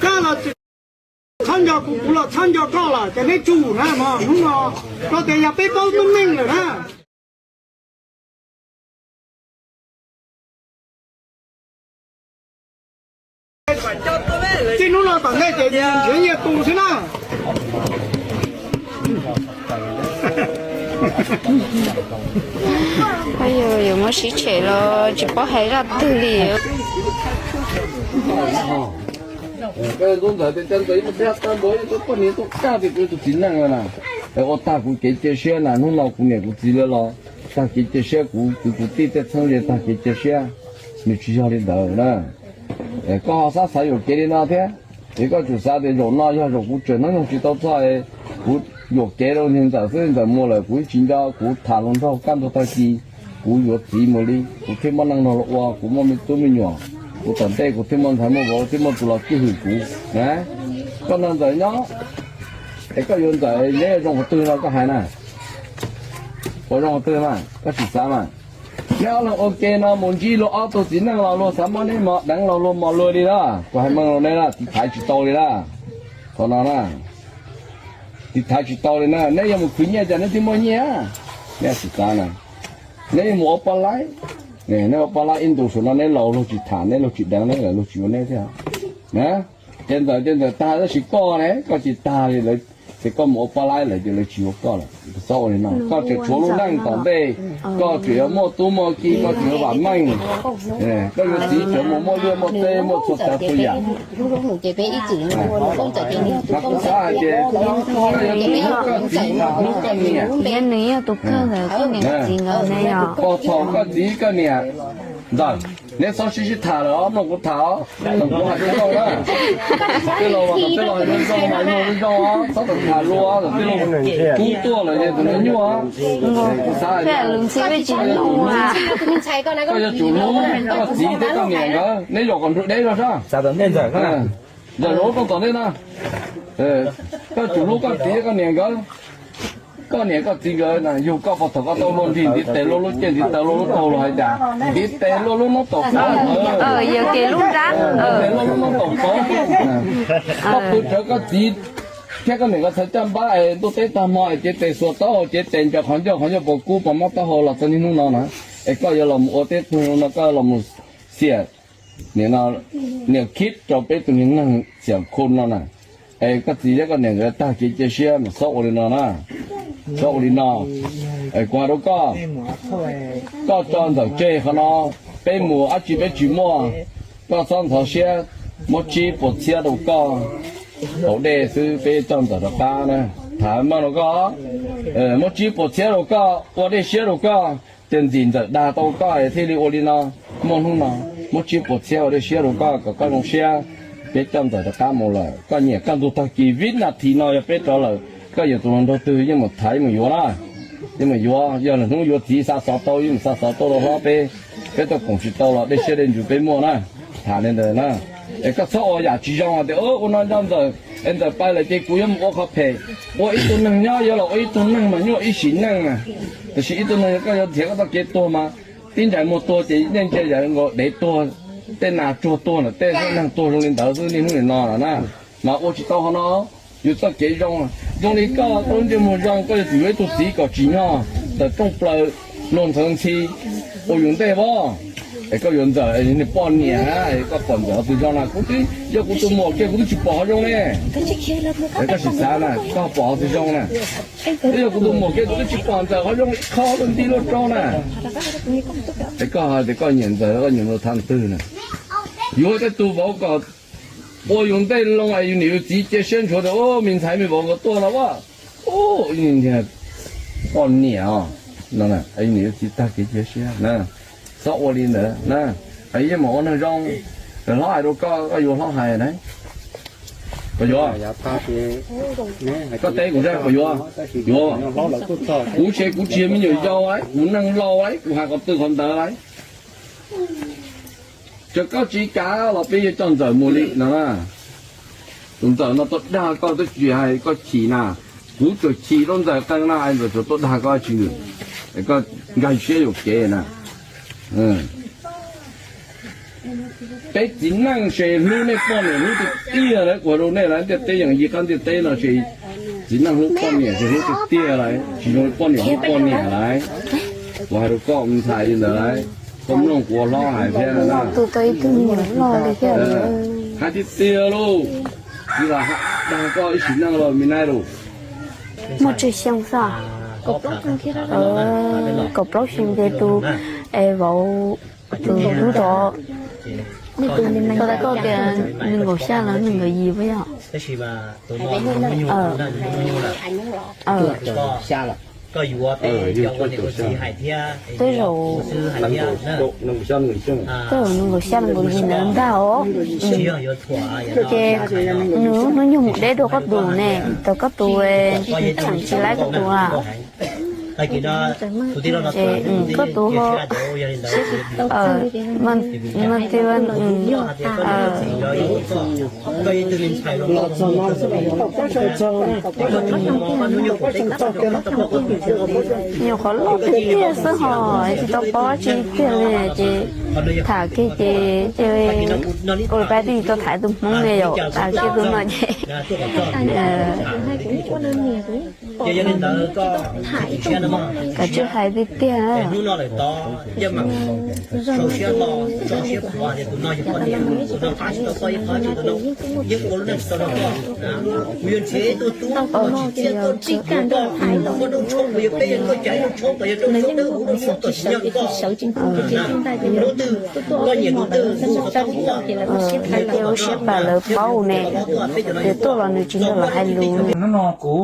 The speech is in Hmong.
Koj los txhob nco kuv, kuv los txhob nco koj lawm ces neb tsum na mog. Hnub no koj tias yog peb paub tub neeg lawm na. Txij hnub no tom ntej ces nrhiav nyiaj tu xwb na. Yuav muab sib tshem los tsis paub hais zaj twg li. Ntxawm tias, Ntxawm, ib tug poj niam tuaj kaj tias kuv tus txiv neej na, ua tag kuv kev cia siab na. Hnub no kuv niam kuv txiv lawv los tag kev cia siab, kuv kwv kuv tij tej txheeb ze tag kev cia siab. Nws tsis yog li ntawd na. Koj ho xav xav yuam kev li no thiab, es koj tsum xav tias zaum no yog zaum kuv tseem hnub nyoog tsis tau txog, kuv yuam kev rau niag Ntxawm xwb, Ntxawm mus lawm kuv yeej tsis nco, kuv tham hluas nraug kaj ntug tag kis, kuv yuav txiv mus li, kuv thiaj muaj neej no los ua, kuv muaj me tub me nyuam, kuv tom ntej kuv thiaj muaj ntxhais muaj vauv, thiaj muaj tus los cwj hwm kuv. Koj nrog Ntxawm nyob, es koj yuav Ntxawm neb zoo qhov twg no koj hais na. Ua zoo qhov twg na, koj tsis xav mas. Neb ob leeg ua ke no mus ntsib luag ob tug txiv neej los luag xav muab neb mos deev los luag mos luag li na. Kuv hais meej rau neb na, tiv thaiv tsis tau li na. Qhov no na, tiv thaiv tsis tau li na. Neb yuav mus khwv nyiaj cas neb thiaj muaj nyiaj? Neb tsis xav na. Neb yuav mus ua poj laib, neb ua poj laib ib ntus saum no neb laus luag tsis tham neb, luag tsis deev neb lawm luag tsis yuav neb thiab. Ces Ntxawm ces Ntxawm tag tab sis koj ne koj tsis tag li lawv, ces koj mus ua poj laib lawm ces lawv tsis yuav koj lawm. Txhob ua li no, koj tseem tshuav lub neej tom ntej, koj tseem yuav muaj tub muaj ki, koj tseem yuav vam meej, koj yuav txiv tseem mus muaj liaj muaj teb muaj txhua tsav txhua yam. Mas kuv xav hais tias koj yuav tsum hlub koj txiv hlub koj niam. Pom thaum koj txiv koj niam. Ntxawm, neb txhob sib sib tham lawm os, mloog kuv tham os. Thaum kuv hais zoo zoo na, tej laus mas thaum tej laus hais zoo zoo mas zoo zoo os, txhob tau tham luag, thaum tej laus kub tuaj lawm ces thaum no nyuaj. Kuv xav hais tias koj yuav tsum hlub koj txiv thiab koj niam nkawd, neb zaum kom nrug deb zog sab. Zaum zoo tom ntej na, koj tsum hlub koj txiv thiab koj niam nkawd. Koj niam koj txiv nkawd na yug koj puag thaum koj tau luag nrig ntiv tes luag lub caij ntiv taw luag lub taug los hais tias ntiv tes luag lub noob taum qab, yog kev lub nrab, ntiv tes luag lub noob taum qab. Koj pw rawv koj txiv thiab koj niam nkawd txhais caj npab es ntuj teb tag hmo es cev tes xuas taub hau cev tes ncaws qhov ncauj, qhov ncauj puas kub puas mob taub hau los txog niaj hnub no na. Es koj yuav los mus ua teb tug no koj los mus xiam niam khib rau peb tus niag neeg xiam khu no na. Es koj txiv thiab koj niam nkawd tag kev cia siab mas txhob ua li no na. Txhob ua li no. Es kuv hais rau koj, koj tso Ntxawm tseg qhov no, peb mus dab tsi peb tsis muaj. Koj txhob ntxhov siab, muab tsib puas txhiab rau koj haus dej xwb peb coj Ntxawm rov qab na. Tham meej rau koj, muab tsib puas txhiab rau koj ua dej siab rau koj, ces ntxim Ntxawm dag tau koj thiaj li ua li no. Muaj hnub no, muab tsib puas txhiab ua dej siab rau koj kom koj zoo siab, peb coj Ntxawm rov qab mus lawm. Koj nyiam kaj ntug tag kis vib nas this no yog peb rov lawm, koj yuav tus hluas nraug twg yeej mus thaiv yeej mus yuav na. Yeej mus yuav, yog lwm hnub yuav txiv xa xov tau yeej mus xa xov tuaj rau hlob peb, peb tuaj koom tsis tau los dej siab dej ntsws peb muaj na. Tham li ntawd na. Es koj txhob ua yam tsis zoo tias ua no nco Ntxawm es Ntxawm pais lawm ces kuv yuav mus ua qhov phem. Ua ib tug neeg nyob yuav los ua ib tug neeg mas nyuaj ib sim neej na. Tiam sis ib tug neeg koj yuav nrhiav koj txoj kev tuag mas tib ntsais muag tuag ces yeej ntsia yam nkaus dev tuag, tej nas tsuag tuag na, tej neeg tuag zoo li ntawd xwb niaj hnub nim no na. Mas ua tsis tau qhov no, yus txoj kev zoo, zoo li koj, koj lub ntsej muag zoo, koj yuav tsum yuav ib tug txiv kom tsim nyog ntawm rooj plaws, luag ntxhi ntxhi ua yus ntej as. Es koj yuav Ntxawm niag poj niam, koj pom Ntxawm qhov twg zoo na, kuv twb, yog kuv tus muam kiag kuv twb tsis pom qhov zoo ne. Es koj sim xav na, koj pom qhov twg zoo na. Twb yog kuv tus muam kiag kuv twb tsis pom Ntxawm qhov zoo ib qho luaj nti luaj rau na. Es koj hais tias koj nyiam Ntxawm, koj nyiam Ntxawm thaum twg na? Yuav tej tus vauv kom ua yus ntej loo es yus niam yus txiv cia siab ntshua tias me ntxhais me vauv nkawd tuaj no as. Poj niam os, yus niam yus txiv tag kev cia siab na. Txhob ua li ntawd na. Yeej mus ua neeg zoo, hlob hais rau koj, koj yuav hlob hais na. Puas yuav? Koj teb kuv saib puas yuav? Yuav. Kuv ces kuv tsis yog me nyuam yaus lauj, kuv neeg laus lauj, kuv hais qhov twg qhov ntawd lauj. Txawm koj tsis kam los peb yuav coj Ntxawm mus li no na. Tus Ntxawm no tuaj dag koj twb tsis hais koj chim na. Kuv tsuas chim rau Ntxawm qee na, Ntxawm tsuas tuaj dag koj tsis, koj nkag siab yuam kev na. Peb txiv neej ces hlub nej poj niam hlub tiag tiag lawm, kuv hais rau nej lawm, ntiaj teb yeej yig qab ntiaj teb no ces txiv neej hlub poj niam ces hlub tiag tiag lawm, tsis zoo poj niam hlub poj niam lawm. Kuv hais rau koj ntxhais li ntawd lawm, koj mloog kuv ua hlob hais thiab na. Hais tiag tiag lauj, txiv Vam dag koj ib sim neej los me nai lauj. Muaj tsawg xyoo xwb? Kaum plaub xyoo ces tus, es vauv, tus tub tod, koj tias nees nkaum xya los nees nkaum yim puas yog? Tej zaum, tej zaum nees nkaum xya nees nkaum yim ntawd ntag os. Ces nws lub hnub nyoog mus deb dua koj tus ne, tau koj tus tseem tsis laib koj tus a. Koj tus, mas ti, nyuam qhuav loj tiag tiag xwb ho tsis tau paub tsi tiag li ces tham kiag ces cia li ua li pab twb tsis tau tham tus hmoob ne yom, tham kiag tus no ces kav tsij hais tiag tiag. Ces lub siab pam lawv paub ne, ces tuaj los nws tsis nrog lawv hais lus. Hnub no kuv